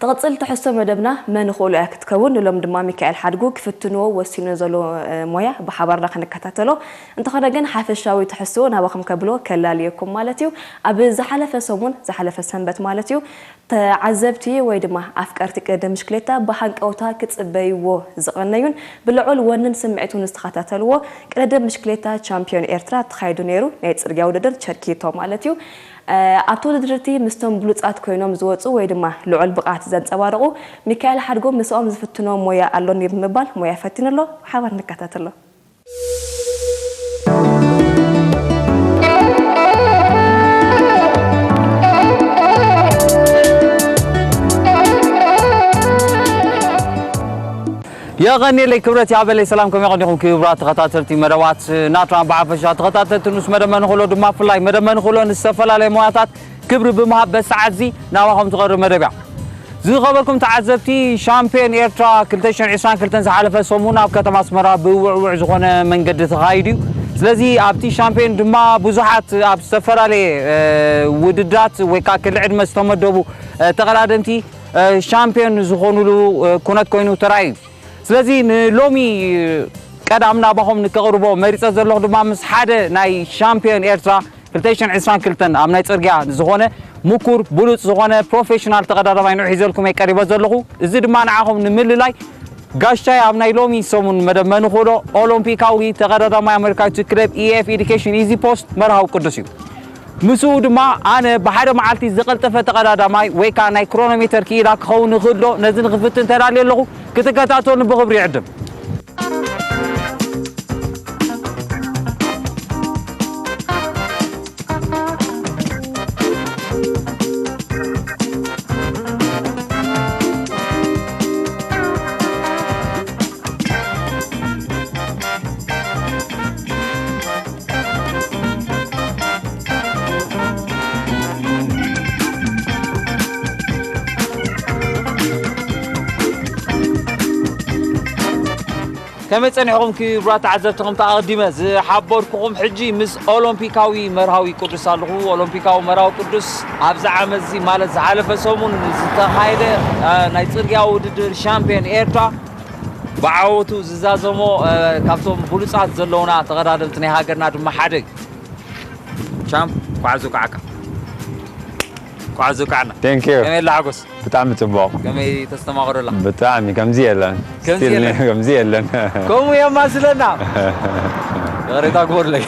ትቕጽል ትሕዝቶ መደብና መን ይኽእሎ እያ ክትከውን። ንሎም ድማ ሚካኤል ሓድጉ ክፍትንዎ ወሲኑ ዘሎ፣ እ፣ ሞያ ብሓባርና ክንከታተሎ። እንተኾነ ግን ሓፈሻዊ ትሕዝቶ ናባኹም ከብሎ ከላልየኩም ማለት እዩ። ኣብ ዝሓለፈ ሰሙን፣ ዝሓለፈ ሰንበት ማለት እዩ፣ ተዓዘብቲ ወይ ድማ ኣፍቀርቲ ቅድድም ብሽክሌታ ብሃንቀውታ ክጽበይዎ ዝቐነዩን ብልዑል ወንን ስምዒት እውን ዝተኸታተልዎ ቅድድም ብሽክሌታ ቻምፒዮን ኤርትራ ተኻይዱ ነይሩ። ናይ ጽርግያ ውድድር ቸርኪቶ ማለት እዩ። እ፣ ኣብቲ ውድድር እቲ ምስቶም ብሉጻት ኮይኖም ዝወጹ ወይ ድማ ልዑል ብቕዓት ዘንጸባረቑ ሚካኤል ሓድጎ ምስኦም ዝፍትኖ ሞያ ኣሎኒ ብምባል ሞያ ፈቲኑ ኣሎ። ብሓባር ንከታተሎ። የቐንየለይ ክብረት ያበለይ። ሰላም፣ ከመይ ቀኒኹም ክቡራት ተኸታተልቲ መደባት ናትና ብሓፈሻ፣ ተኸታተልቲ ንኡስ መደብ መንኽሎ ድማ ብፍላይ መደብ መንኽሎ ንዝተፈላለየ ሞያታት ክብሪ ብምሃብ በዚ ሰዓት እዚ ናባኹም ትቐርብ መደብ እያ። ዝኸበርኩም ተዓዘብቲ፣ ሻምፒዮን ኤርትራ ክልተ ሽሕን ዕስራን ክልተን ዝሓለፈ ሰሙን ኣብ ከተማ ኣስመራ ብውዕውዕ ዝኾነ መንገዲ ተኻይዱ እዩ። ስለዚ ኣብቲ ሻምፒዮን ድማ ብዙሓት ኣብ ዝተፈላለየ፣ እ፣ ውድድራት ወይ ከዓ ክሊ ዕድመ ዝተመደቡ፣ እ፣ ተቐዳደምቲ፣ እ፣ ሻምፒዮን ዝኾኑሉ፣ እ፣ ኩነት ኮይኑ ተራእዩ። ስለዚ ንሎሚ ቀዳም ናባኹም ንከቕርቦ መሪጸ ዘለኹ ድማ ምስ ሓደ ናይ ሻምፒዮን ኤርትራ ክልተ ሽሕን ዕስራን ክልተን ኣብ ናይ ጽርግያ ዝኾነ ምኩር ብሉጽ ዝኾነ ፕሮፌሽናል ተቐዳዳማይ ንዑ ሒዘልኩም እየ ቀሪበ ዘለኹ። እዚ ድማ ንዓኹም ንምልላይ ጋሻይ ኣብ ናይ ሎሚ ሰሙን መደብ መንኽሎ ኦሎምፒካዊ ተቐዳዳማይ ኣመሪካዊት ክለብ ኢኤፍ ኤዱኬሽን ኢዚ ፖስት መርሃዊ ቅዱስ እዩ። ምስኡ ድማ ኣነ ብሓደ መዓልቲ ዝቐልጠፈ ተቐዳዳማይ ወይ ከዓ ናይ ክሮኖሜተር ክኢላ ክኸውን ይኽእል ዶ? ነዚ ንክፍትን ተዳልየ ኣለኹ። ክትከታተሉኒ ብኽብሪ ይዕድም። ከመይ ጸኒሕኹም ክቡራት ተዓዘብቲ? ከምቲ ኣቐዲመ ዝሓበርኩኹም፣ ሕጂ ምስ ኦሎምፒካዊ መርሃዊ ቅዱስ ኣለኹ። ኦሎምፒካዊ መርሃዊ ቅዱስ ኣብዚ ዓመት እዚ፣ ማለት ዝሓለፈ ሰሙን ዝተኻየደ፣ እ፣ ናይ ጽርግያ ውድድር ሻምፒዮን ኤርትራ ብዓወቱ ዝዛዘሞ፣ እ፣ ካብቶም ብሉጻት ዘለውና ተቐዳደምቲ ናይ ሃገርና ድማ ሓደ እዩ። ቻምፕ፣ እንኳዕ ዝወቃዕካ። እንኳዕ ዝወቃዕና። Thank you። ከመይ ኣላ ሓጎስ? ብጣዕሚ ጽቡቕ። ከመይ ተስተማቕሮ ኣላ? ብጣዕሚ ከምዚ የለን። ከምዚ ስቲል የለን። ከምዚ የለን። ከምኡ የማስለና። ይቕሬታ ግበሩለይ።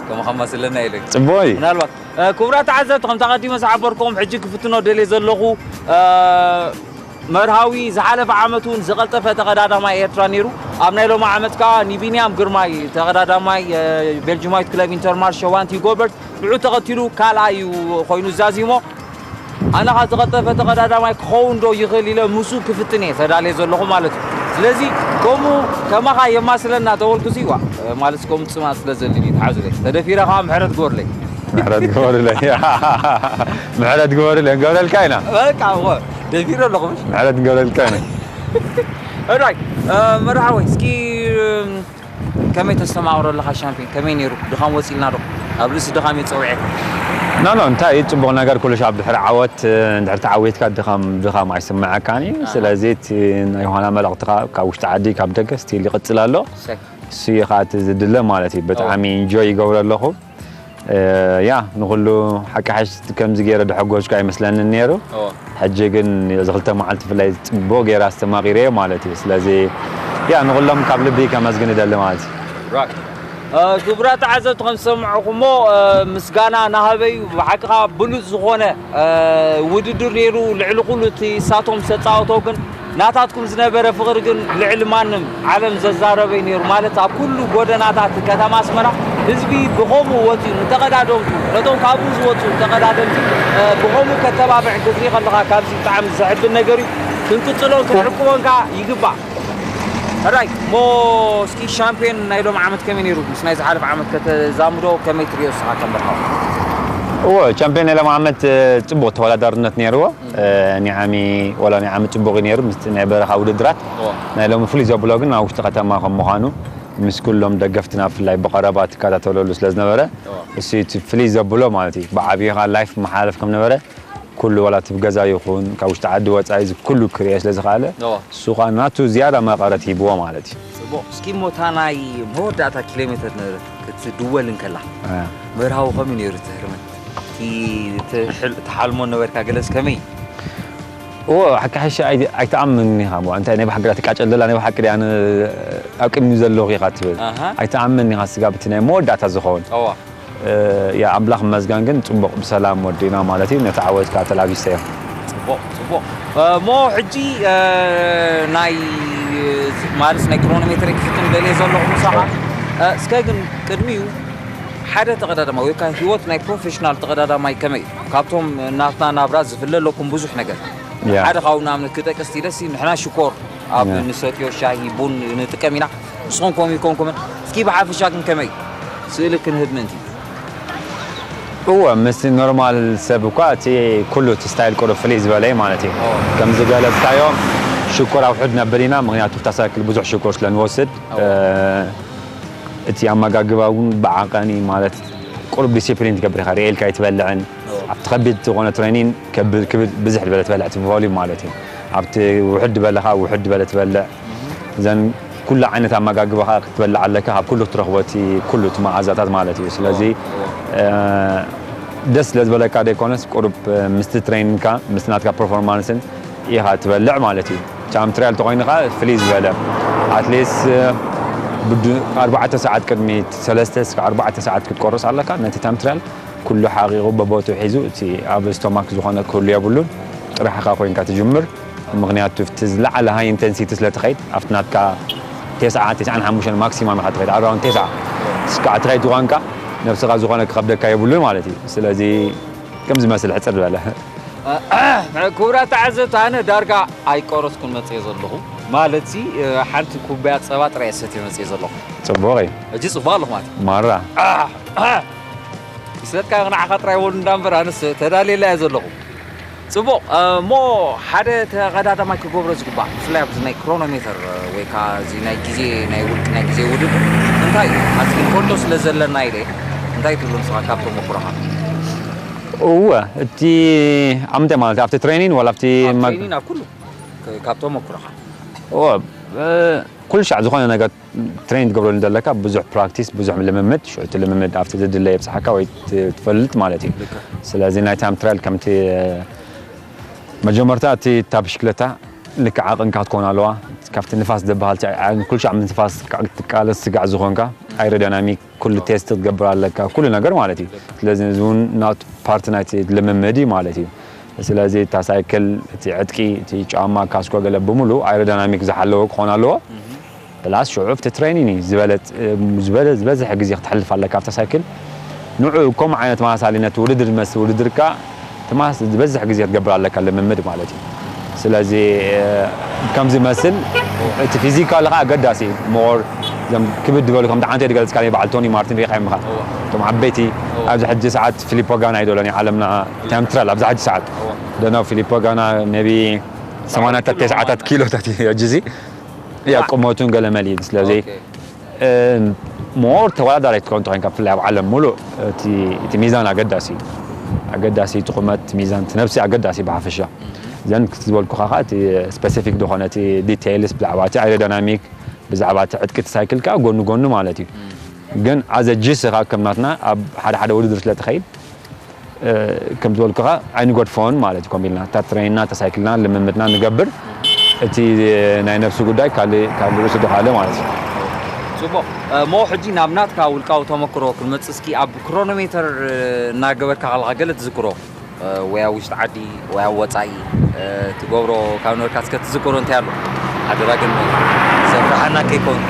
ከምኡ ከማስለና ኢለ። ጽቡቕ እዩ። ምናልባት፣ እ፣ ክቡራት ተዓዘብቲ፣ ከምቲ ኣቐዲመ ዝሓበርኩኹም፣ ሕጂ ክፍትኖ ደልየ ዘለኹ፣ እ፣ መርሃዊ ዝሓለፈ ዓመት እውን ዝቐልጠፈ ተቐዳዳማይ ኤርትራ ነይሩ። ኣብ ናይ ሎሚ ዓመት ከኣ ንቢንያም ግርማይ፣ ተቐዳዳማይ፣ እ፣ ቤልጅማዊት ክለብ ኢንተርማርሽ ሸዋንቲ ጎበርት፣ ንዑ ተኸቲሉ ካልኣይ እዩ ኮይኑ ዛዚሞ። ኣነ ኸኣ ዝቐልጠፈ ተቐዳዳማይ ክኸውን ዶ ይኽእል ኢለ ምስኡ ክፍትን እየ ተዳልየ ዘለኹ ማለት እዩ። ስለዚ ከምኡ ከማኻ የማስለና ተበልኩሲ፣ ዋ፣ ማለት ከምኡ ጽማ ስለ ዘልኒ ተሓዙለይ። ተደፊረ ኸኣ ምሕረት ግበሩለይ። ምሕረት ግበሩለይ። ምሕረት ግበሩለይ። ንገብረልካ ኢና። በቃ፣ እወ፣ ደፊረ ኣለኹ፣ ምሽ? ምሕረት ንገብረልካ ኢና። ሕራይ፣ እ፣ መርሓወይ፣ እስኪ፣ እም፣ ከመይ ተስተማቕሮ ኣለኻ ሻምፒዮን? ከመይ ነይሩ? ድኻም ወጺልና ዶ? ኣብ ርእሲ ድኻም እየ ጸዊዐ። ኖ፣ ኖ፣ እንታይ እዩ ጽቡቕ ነገር፣ ኩሉ ሻብ ድሕሪ ዓወት፣ እ፣ እንድሕር ተዓዊትካ ድኻም፣ ድኻም ኣይስምዓካን እዩ። ኣሃ። ስለዚ እቲ ናይ ዮሃና መልእኽትኻ ካብ ውሽጢ ዓዲ፣ ካብ ደገ ስቲል ይቕጽል ኣሎ። እሰይ። እሱ እዩ ኸኣ እቲ ዝድለ ማለት እዩ። ብጣዕሚ ኣዎ። ኢንጆይ ይገብሮ ኣለኹ። እ፣ ያ፣ ንኹሉ ሓቂ ሓሽ ከምዚ ገይረ ድሐጎስኩ ኣይመስለንን ነይሩ። ኣዎ። ሕጂ ግን እዚ ክልተ መዓልቲ ብፍላይ ጽቡቕ ገይረ ኣስተማቒረዮ ማለት እዩ። ስለዚ፣ ያ፣ ንኹሎም ካብ ልቢ ከመስግን እደሊ ማለት እዩ። ራይት። እ፣ ክቡራት ተዓዘብቲ፣ ከም ዝሰማዕኹሞ፣ እ፣ ምስጋና ናሃበይ፣ ብሓቂ ከኣ ብሉጽ ዝኾነ፣ እ፣ ውድድር ነይሩ። ልዕሊ ኩሉ እቲ እሳቶም ዝተጻወቶ ግን ናታትኩም ዝነበረ ፍቕሪ ግን ልዕሊ ማንም ዓለም ዘዛረበይ ነይሩ። ማለት ኣብ ኩሉ ጎደናታት ከተማ ኣስመራ ህዝቢ ብኸምኡ ወጺኡ ንተቐዳደምቱ፣ ነቶም ካብኡ ዝወጹ ተቐዳደምቲ፣ እ፣ ብኸምኡ ከተባብዕ ክትርኢ ከለኻ ካብዚ ብጣዕሚ ዘሕብን ነገር እዩ። ክንቅጽሎን ክንዕቅቦን ከኣ ይግባእ። ሕራይ፣ እሞ እስኪ ሻምፒዮን ናይ ሎሚ ዓመት ከመይ ነይሩ? ምስ ናይ ዝሓለፈ ዓመት ከተዛምዶ ከመይ ትርእዮ ንስኻ ከም በርሃ? እወ፣ ቻምፒዮን ናይ ሎሚ ዓመት፣ እ፣ ጽቡቕ ተወዳዳርነት ነይርዎ። እ፣ ኒዓሚ፣ ወላ ኒዓሚ ጽቡቕ እዩ ነይሩ፣ ምስቲ ናይ በረኻ ውድድራት። እወ። ናይ ሎሚ ፍሉይ ዘብሎ ግን ኣብ ውሽጢ ከተማ ከም ምዃኑ፣ ምስ ኩሎም ደገፍትና ብፍላይ ብቐረባ ትከታተለሉ ስለ ዝነበረ፣ እወ። እሱ እዩ እቲ ፍሉይ ዘብሎ ማለት እዩ። ብዓብዩ ኸኣ ላይፍ መሓላለፍ ከም ነበረ፣ ኩሉ ዋላ እቲ ብገዛ ይኹን ካብ ውሽጢ ዓዲ ወፃኢ እዚ ኩሉ ክርእዮ ስለ ዝኸኣለ እዋ። እሱ ኸዓ ናቱ ዝያዳ መቐረት ሂብዎ ማለት እዩ። ጽቡቕ። እስኪ እሞ እታ ናይ መወዳእታ ኪሎ ሜትር ነበረት ክትድወል እንከላ አ። መርሃዊ ከመይ ነይሩ እቲ ህርመት? እቲ ትሕል- ትሓልሞ ነበርካ ገለስ ከመይ? እዎ ሓቂ ሓሻ ኣይ- ኣይትኣምን ኢኻ እሞ እንታይ ናይ ብሓቂ ትቃጨል ዘላ ናይ ብሓቂ ድያ ን- ኣብ ቅድሚ ዘለኹ ኢኻ ትብል ኣሃ። ኣይትኣምን ኢኻ ስጋብ እቲ ናይ መወዳእታ ዝኸውን እዋ። እ፣ ያ ኣምላኽ መስጋን ግን ጽቡቕ ብሰላም ወዲና ማለት እዩ ነቲ ዓወት ከዓ ተላቢሰዮ ጽቡቕ ጽቡቕ እሞ ሕጂ እ፣ ናይ ማለት ናይ ክሮኖሜትር ክፍትን ደልየ ዘለኹ ምሳኻ እ፣ እስከ ግን ቅድሚኡ ሓደ ተቐዳዳማይ ወይ ከዓ ህይወት ናይ ፕሮፌሽናል ተቐዳዳማይ ከመይ እዩ? ካብቶም ናትና ናብራ ዝፍለለኩም ብዙሕ ነገር ያ። ሓደ ካብኡ ንኣብነት ክጠቅስ ኢለሲ ንሕና ሽኮር ኣብ ያ። ንሰትዮ ሻሂ ቡን ንጥቀም ኢና ንስኹም ከምኡ ይኮንኩምን እስኪ ብሓፈሻ ግን ከመይ እዩ? ስእሊ ክንህብ ምእንቲ እወ ምስቲ ኖርማል ሰብ እኳ እቲ ኩሉ እቲ ስታይል ቁሩብ ፍልይ ዝበለ እዩ ማለት እዩ ኦ። ከም ዝገለጽካዮ ሽኮር ኣብ ውሕድ ነብል ኢና ምክንያቱ ኣብታ ሳይክል ብዙሕ ሽኮር ስለ ንወስድ ኦ። እ፣ እቲ ኣመጋግባ እውን ብዓቐን እዩ ማለት ቁሩብ ዲሲፕሊን ትገብር ኢኻ ርኤልካ ኣይትበልዕን ኦ። ኣብቲ ከቢድ ዝኾነ ትሬኒን ከብል ክብል ብዝሕ ዝበለ ትበልዕ እቲ ቮሊዩም ማለት እዩ ኣብቲ ውሕድ ዝበለ ከዓ ውሕድ ዝበለ ትበልዕ እዘን ኩሉ ዓይነት ኣመጋግባ ከዓ ክትበልዕ ኣለካ ካብ ኩሉ ክትረኽቦ እቲ ኩሉ እቲ መኣዛታት ማለት እዩ ስለዚ እ፣ ደስ ስለ ዝበለካ ዘይኮነስ ቁሩብ እ፣ ምስቲ ትሬኒንካ ምስቲ ናትካ ፐርፎርማንስን ኢኻ ትበልዕ ማለት እዩ ታይም ትራያል ተኮይኑ ከዓ ፍልይ ዝበለ ኣትሊስት ብኣርባዕተ ሰዓት ቅድሚ ሰለስተ እስከ ኣርባዕተ ሰዓት ክትቆርስ ኣለካ ነቲ ታይም ትራያል ኩሉ ሓቂቑ በቦትኡ ሒዙ እቲ ኣብ ስቶማክ ዝኾነ ክህሉ የብሉን ጥራሕኻ ኮይንካ ትጅምር ምኽንያቱ እቲ ዝለዓለ ሃይ ኢንተንሲቲ ስለ ትኸይድ ኣብቲ ናትካ ተስዓ ተስዓን ሓሙሽተን ማክሲማም ኢኻ ትኸይድ ኣራውንድ ተስዓ እስካዕ ትኸይድ ዝኾንካ ነብስኻ ዝኾነ ክኸብደካ የብሉን ማለት እዩ ስለዚ ከም ዝመስል ሕፅር ዝበለ ክቡራት ተዓዘብቲ ኣነ ዳርጋ ኣይቆረስኩን መፅየ ዘለኹ ማለት ሲ ሓንቲ ኩባያ ፀባ ጥራይ ሰትየ መፅየ ዘለኹ ፅቡቕ እዩ እጂ ፅቡቅ ኣለኹ ማለት እዩ። ማራ ይስለጥካ ንዓኻ ጥራይ ወሉ እንዳንበር ኣነስ ተዳልየላ እየ ዘለኹ ፅቡቅ እሞ ሓደ ተቐዳዳማይ ክገብሮ ዝግባእ ብፍላይ ኣብዚ ናይ ክሮኖሜተር ወይ ከዓ እዚ ናይ ግዜ ናይ ውልቂ ናይ ግዜ ውድድር እንታይ እዩ ኣብዚ ግን ኮቶ ስለ ዘለና ኢለ እንታይ ትብሉ ንስኻ ካብ ተመክሮኻ እወ እቲ ኣምንታይ ማለት ኣብቲ ትሬኒን ዋላ ኣብቲ ኣብ መግ- ትሬኒን ኣብ ኩሉ ካብ ተመክሮኻ እወ እ፣ ኩሉ ሻዕ ዝኾነ ነገር ትሬን ትገብረሉ ዘለካ ብዙሕ ፕራክቲስ ብዙሕ ልምምድ ሽዑ እቲ ልምምድ ኣብቲ ዝድለ የብፅሓካ ወይ ት- ትፈልጥ ማለት እዩ ስለዚ ናይ ታይም ትራያል ከምቲ እ፣ መጀመርታ እቲ እታ ብሽክለታ ልክዕ ዓቕንካ ክትከውን ኣለዋ ካብቲ ንፋስ ዝበሃል ኩሉ ሻዕ ምስ ንፋስ ትቃለስ ስጋዕ ዝኾንካ ኣይሮዳይናሚክ ኩሉ ቴስት ክትገብር ኣለካ ኩሉ ነገር ማለት እዩ ስለዚ እዚ እውን ናቱ ፓርቲ ናይቲ ልምምድ እዩ ማለት እዩ ስለዚ እታ ሳይክል እቲ ዕጥቂ እቲ ጫማ ካስኮ ገለ ብምሉ ኣይሮዳይናሚክ ዝሓለወ ክኾን ኣለዎ ፕላስ ሽዑ ኣብቲ ትሬኒን እዩ ዝበለጥ ዝበለ ዝበዝሐ ግዜ ክትሕልፍ ኣለካ ኣብታ ሳይክል ንዑ ከምኡ ዓይነት ተመሳሳሊ ነቲ ውድድር ዝመስል ውድድርካ ትማስ ዝበዝሕ ግዜ ክትገብር ኣለካ ልምምድ ማለት እዩ ስለዚ ከምዚ መስል እቲ ፊዚካል ከዓ ኣገዳሲ እዩ ሞር እዞም ክብድ ዝበሉ ከም ዓንተ ዝገልፅካ በዓል ቶኒ ማርቲን ሪኢኻ ምኻ እቶም ዓበይቲ ኣብዚ ሕጂ ሰዓት ፊሊፖ ጋና እዩ ዘሎ ናይ ዓለምና ታይም ትራያል ኣብዚ ሕጂ ሰዓት ደናው ፊሊፖ ጋና ሜቢ ሰማንያታት ተስዓታት ኪሎታት እዩ ሕጂ እዚ ያ ቁመቱን ገለ መሊኡ ስለዚ ሞር ተወዳዳሪ ክትከውን ተኮይንካ ብፍላይ ኣብ ዓለም ሙሉእ እቲ እቲ ሚዛን ኣገዳሲ እዩ ኣገዳሲ እቲ ቁመት እቲ ሚዛን እቲ ነብሲ ኣገዳሲ እዩ ብሓፈሻ ዘን ክትዝበልኩኻ ከዓ እቲ ስፔሲፊክ ዝኾነ እቲ ዲቴይልስ ብዛዕባ እቲ ኣይሮዳይናሚክ ብዛዕባ እቲ ዕጥቂ እቲ ሳይክል ከዓ ጎኒ ጎኒ ማለት እዩ ግን ኣዘ ጅስ ኻ ከም ናትና ኣብ ሓደ ሓደ ውድድር ስለ ትኸይድ ከም ዝበልኩኻ ኣይንገድፎን ማለት እዩ ኮም ኢልና እታ ትሬንና እታ ሳይክልና ልምምድና ንገብር እቲ ናይ ነብሲ ጉዳይ ካልእ ካልእ ርእሱ ዶ ካልእ ማለት እዩ ፅቡቕ እሞ ሕጂ ናብ ናትካ ውልቃዊ ተመክሮ ክንመፅእ እስኪ ኣብ ክሮኖሜተር እናገበርካ ከለካ ገለ ትዝክሮ ወይ ኣብ ውሽጢ ዓዲ ወይ ኣብ ወፃኢ ትገብሮ ካብ ነበርካ እስከ ትዝክሮ እንታይ ኣሎ ሓደራ ግን ዘፍርሓና ከይኮን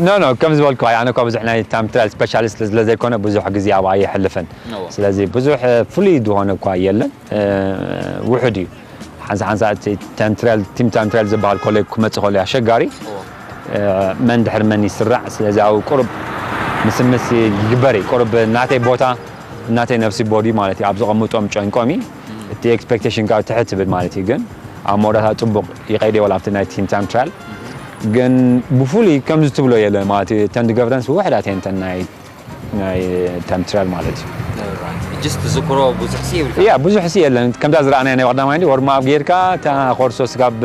ኖ ኖ ከም ዝበልኩ ኣነ እኳ ብዙሕ ናይ ታይም ትራያል ስፔሻሊስት ስለ ዘይኮነ ብዙሕ ግዜ ኣብኣ ኣይሕልፍን ስለዚ ብዙሕ ፍሉይ ዝኾነ እኳ የለን ውሑድ እዩ ሓንሳ ሓንሳ እቲ ታይም ትራያል ቲም ታይም ትራያል ዝበሃል ኮሌጅ ክመፅእ ከሎ ኣሸጋሪ መን ድሕሪ መን ይስራዕ ስለዚ ኣብ ቁሩብ ምስምስ ይግበር እዩ ቁሩብ ናተይ ቦታ ናተይ ነብሲ ቦዲ ማለት እዩ ኣብ ዘቐምጦም ጨንቆም እዩ እቲ ኤክስፔክቴሽን ካብ ትሕት ትብል ማለት እዩ ግን ኣብ መወዳእታ ፅቡቕ ይኸይድ ወላ ኣብቲ ናይ ቲም ታይም ትራያል ግን ብፍሉይ ከምዚ ትብሎ የለ ማለት እዩ እተን ዝገብረንስ ውሕዳት እየን እተን ናይ ናይ ታይም ትራያል ማለት እዩ ጅስት ዝክሮ ብዙሕ ሲ ይብልካ። ያ ብዙሕ ሲ የለን። ከምዛ ዝረኣናዮ ናይ ቀዳማይ እንዲ ወርም ኣፕ ጌርካ እታ ኮርሶ ስጋብ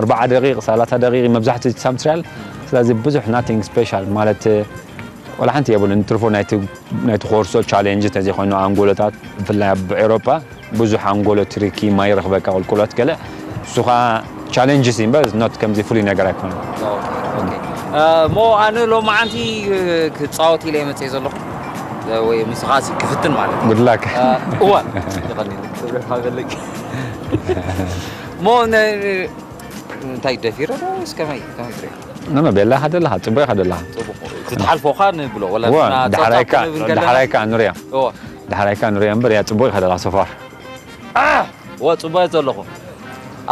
ኣርባዓ ደቂቕ ሰላሳ ደቂቕ መብዛሕትኡ ሳምትራል። ስለዚ ብዙሕ ናቲንግ ስፔሻል ማለት ወላ ሓንቲ የብሉን። ትርፎ ናይቲ ናይቲ ኮርሶ ቻሌንጅ ተዘይኮይኑ ኣንጎሎታት ብፍላይ ኣብ ኤውሮጳ ብዙሕ ኣንጎሎ ትሪኪ ማይ ረኽበካ ቁልቁሎት ገለ እሱ ኸዓ ቻሌንጅ ሲ እምበር ኖት ከምዚ ፍሉይ ነገር ኣይኮነን። እሞ ኣነ ሎማዓንቲ ክፃወት ኢለ መፅእ ዘለኹ ወይ ምስኻሲ ክፍትን ማለት እዩ። ጉድላክ እዋ ይቐኒ ክብረካ በለኝ ሞ እንታይ ደፊረ ዶ እስከመይ ከመይ ትሪኦ ነመ ቤላ ከደለኻ ፅቡቅ ከደለኻ ፅቡቅ ትትሓልፎ ኻ ንብሎ ወላ እዋ ንሕና ዳሕራይካ ጸብጻብ ክንብል ከለና- ዳሕራይካ ንሪያ እዋ ዳሕራይካ ንሪያ እምበር እያ ፅቡቅ ከደላ ሶፋር እዋ ፅቡቅ ዘለኹ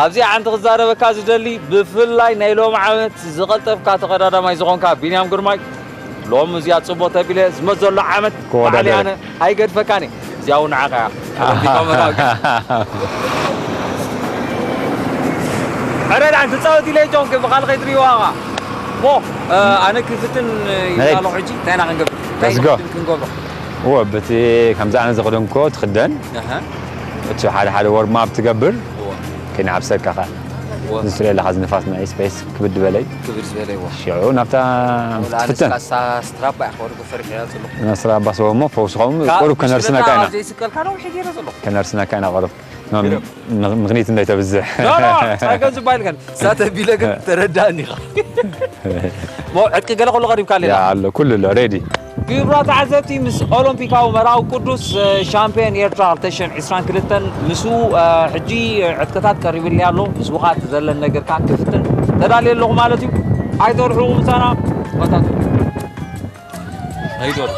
ኣብዚኣ ሓንቲ ክዛረበካ ዝደሊ ብፍላይ ናይ ሎም ዓመት ዝቐልጠፍካ ተቐዳዳማይ ዝኾንካ ቢንያም ግርማይ ሎም እዚኣ ፅቡቅ ተቢለ ዝመዘሎ ዓመት ክወዳደር። ባዕሊ ኣነ ኣይገድፈካን እየ እዚኣ እውን ንዓኻ እያ ዕረድ ኣን ትፃወት ኢለ ጆንክ ብኻል ከይትሪዋኻ ሞ ኣነ ክፍትን ነይት። ይላሎ ሕጂ እንታይ ኢና ክንገብር እንታይ Let's go. ክንገብሮ እወ በቲ ከምዚ ኣነ ዝኽደንኮ ትኽደን ኣሃ እቲ ሓደ ሓደ ወርማፕ ትገብር እወ ከይንዓብሰካ ኸ እወ ዝስሪኤ ኣለኻ ዝንፋስ ናይ ስፔስ ክብድ በለይ ክብር ዝበለ እወ ሽዑ ናብታ ወላ ኣነ ትፍተን ስላሳ ስትራፕ እያ ክወርዶ ፈሪሕ እያ ጽሎ ነስራ ኣባሰቦ እሞ ፈውስኻ እውን ቁሩብ ከነርስነካ ኢና ዘይስቀልካ ነው ውሒ ገይረ ዘሎ ከነርስነካ ኢና ቁሩብ ምኽኒት እንዳይተብዝሕ ጸገም ዝበሃል ከን ሳተ ቢለ ግን ተረዳእኒ ኢኻ ዕጥቂ ገለ ከሎ ቀሪብካ ኣለና ኣሎ ኩሉ ኣሎ ሬዲ ክቡራት ተዓዘብቲ ምስ ኦሎምፒካዊ መራዊ ቅዱስ ሻምፒዮን ኤርትራ ክልተ ሽሕን ዕስራን ክልተን ምስኡ ሕጂ ዕጥቅታት ቀሪብልኒ ኣሎ ምስኡ ከዓ እቲ ዘለን ነገር ከዓ ክፍትን ተዳልየ ኣለኹ ማለት እዩ ኣይተርሑ ምሳና ወታቱ ኣይዞን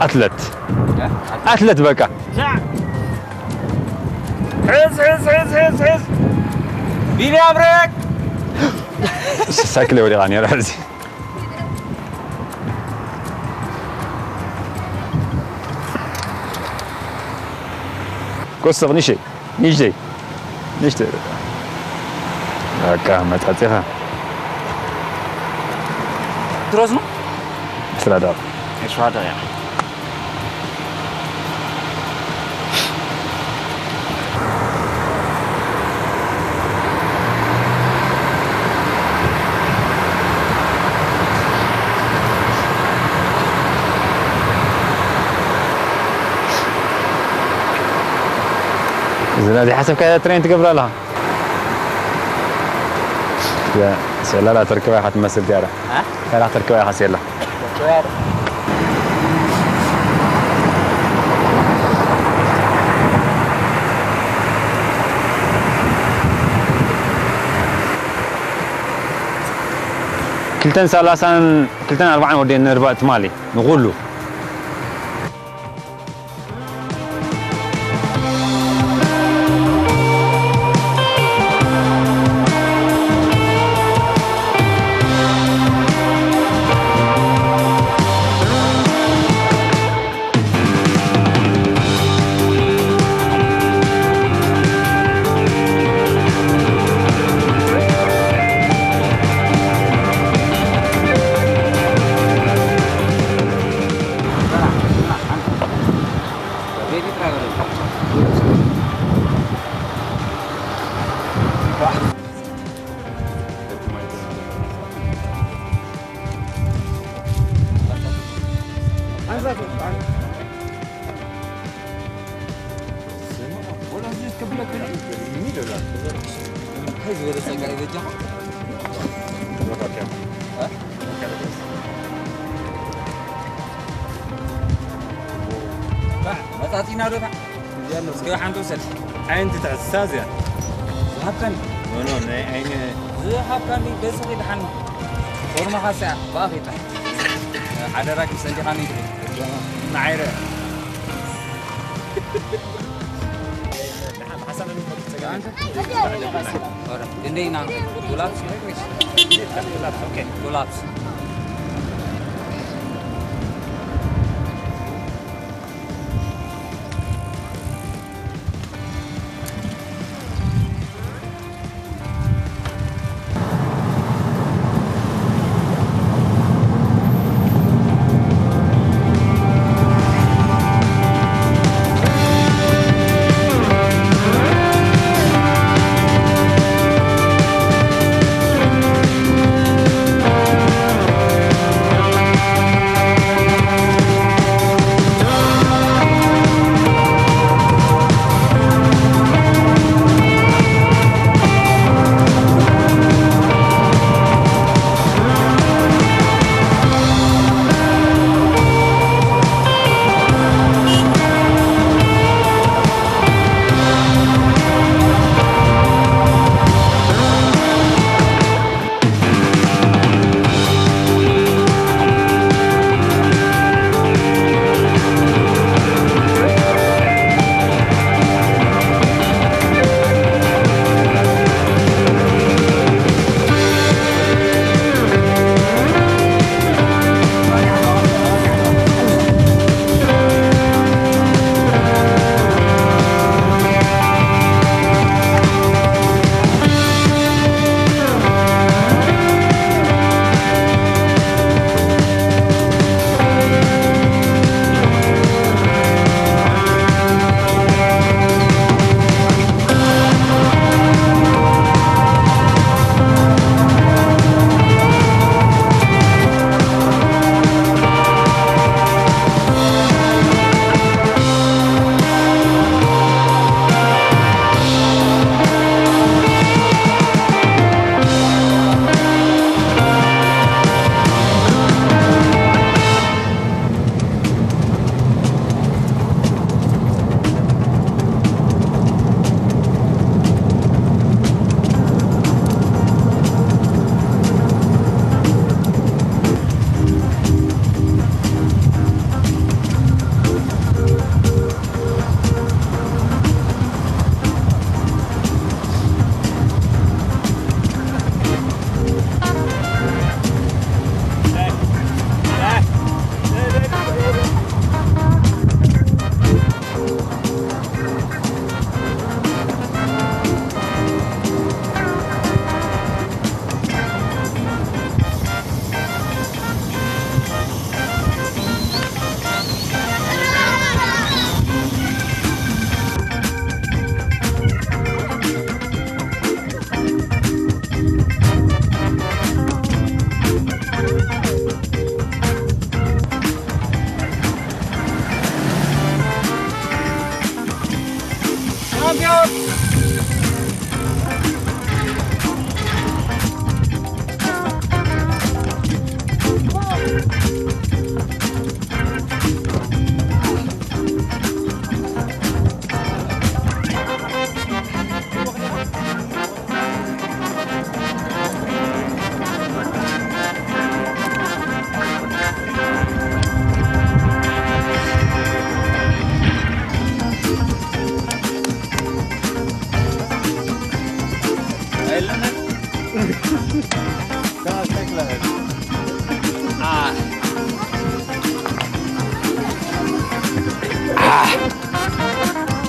ኣትለት ኣትለት በቃ ሕዝ ሕዝ ሕዝ ሕዝ ሕዝ ቢንያም ሬክ ሳይክል ወዲቓ ነራ ሕዚ ጎስቕ ንሸይ ንሽተይ ንሽተይ በቃ መጣጢኻ ትሮዝ ነው ስራ ዳቕ ኤርትራ ደቂቃ እዚ ናዚ ሓሰብካ ትሬን ትገብር ኣለኻ ሴላ ላ ተርክባ ኢኻ ትመስል ቲያራ ሴላ ተርክባ ኢኻ ሴላ ክልተን ሰላሳን ክልተን ኣርባዓን ወዲአን ነርባ ትማሊ ንኹሉ መጣጢና ዶ እስከ ሓንቲ ውሰድ ዓይንቲ ትሕዝሳዝ እያ ዝሃብከን ኖ ኖ ናይ ዓይኒ ዝሃብካኒ በዝኺ ደሓን ፎርማኻ ስኣ ብኣኺ ጥራሕ ሓደራኪ ሰንዲኻኒ ንዓይረ ክንደይ ኢና ዱላፕስ ዱላፕስ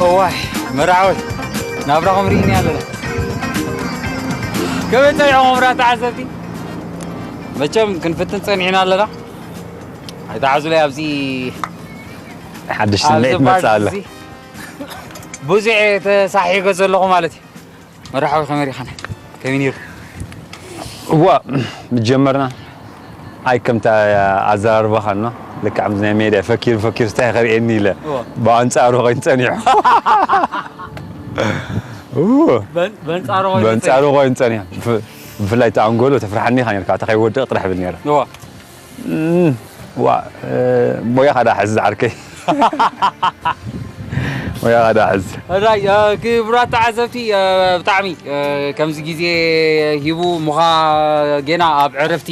እዋይ መርዓዊ ናብራኹም ርኢኒ ኣለና። ከመይ ጸኒዕኹም ኣብራ ተዓዘብቲ? መቸም ክንፍትን ጸኒዕና ኣለና። ኣይትዓዙለይ ኣብዚ ሓድሽ ኣብዚ ስምዒት መጽእ ኣሎ። እዚ ብዙሕ ተሳሒጎ ዘለኹ ማለት እዩ። መርሓዊ ከመይ ሪኻና? ከመይ ነይሩ? እዋ፣ ምጀመርና ኣይ ከምታ ኣዘራርባኻ ኖ፣ ልክዕ ከምዚ ናይ ሜድያ ፈኪሩ ፈኪሩ ስታይ ከርእየኒ ኢለ እዋ። ብኣንጻሩ ኮይኑ ጸኒሑ። እዎ። በን-፣ በንጻሩ ኮይኑ በንጻሩ ጸኒሑ። ኮይኑ ጸኒሑ። ብፍ-፣ ብፍላይ እቲ ኣንጎሎ ተፍርሓኒ ኢኻ ነርካ፣ እታ ከይወድቕ ጥራሕ ብል ነይረ። እዋ። እም፣ ዋ፣ እ፣ ሞያኻ ዳ ሕዚ ዝዓርከይ። ወይ ኣዳ ሕዝ። ራይ ክቡራት ተዓዘብቲ፣ ብጣዕሚ ከምዚ ግዜ ሂቡ ምዃ ጌና ኣብ ዕረፍቲ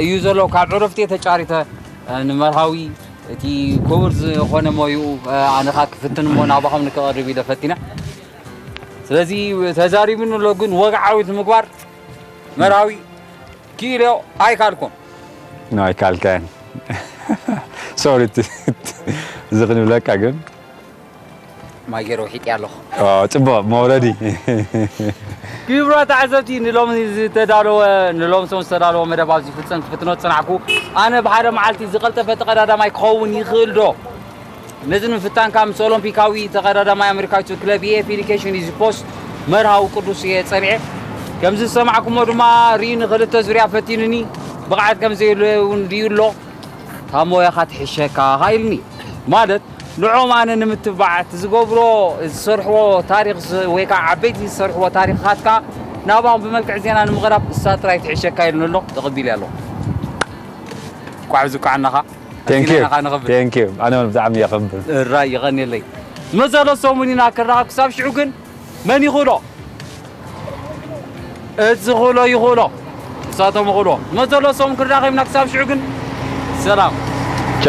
እዩ ዘሎ። ካብ ዕረፍቲ ተጫሪተ ንመርሃዊ እቲ ክቡር ዝኾነ ሞይኡ ኣነኻ ክፍትን እሞ ናባኹም ንክቐርብ ኢለ ፈቲነ። ስለዚ ተዛሪብኒ ኣሎ፣ ግን ወግዓዊት ምግባር መርሃዊ ክኢልዮ ኣይካልኩን። ኖ ኣይካልካን። ሶሪ። እዚ ክንብለካ ግን ማይ ገይረ ውሒጥ ኣለኹ። ጽቡቕ መውረዲ። ክቡራት ተዓዘብቲ፣ ንሎሚ ዝተዳለወ ንሎምሶም ዝተዳለወ መደብ ኣብዚ ፍፀም ክፍትኖ ዝፅናዕኩ ኣነ ብሓደ መዓልቲ ዝቐልጠፈ ተቐዳዳማይ ክኸውን ይኽእል ዶ? ነዚ ንምፍታንካ ምስ ኦሎምፒካዊ ተቐዳዳማይ ኣሜሪካዊቱ ክለብ የፊሊኬሽን ኢዚ ፖስት መርሃዊ ቅዱስ እየ ፀኒዐ። ከምዚ ዝሰማዕኩሞ ድማ ርእዩ ንክልተ ዙርያ ፈቲኑኒ፣ ብቕዓት ከም ዘይብሉ እውን ርእዩ ኣሎ። ታሞ ኢኻ ትሕሸካ ኢልኒ። ማለት ንዖም ኣነ ንምትባዕ እቲ ዝገብሮ ዝሰርሕዎ ታሪክ ዝ- ወይ ከዓ ዓበይቲ ዝሰርሕዎ ታሪክካት ከዓ ናባኹም ብመልክዕ ዜና ንምቕራብ እሳ ጥራይ ትሕሸካ ኢሉኒ ኣሎ። ተቐቢለ ኣለኹ። ኳዕ ዝኳዕ እናኻ Thank you. ኣዚና ኢኻ ንኽብል። Thank you. ኣነ እውን ብጣዕሚ የኸብር። እራይ ይቐንየለይ። መዘሎ ሰሙን ኢና ክራኸብ፣ ክሳብ ሽዑ ግን መን ይኽእሎ? እቲ ዝኽእሎ ይኽእሎ፣ ንሳቶም ይኽእሎ። መዘሎ ሰሙን ክራኸብና፣ ክሳብ ሽዑ ግን ሰላም። ቻ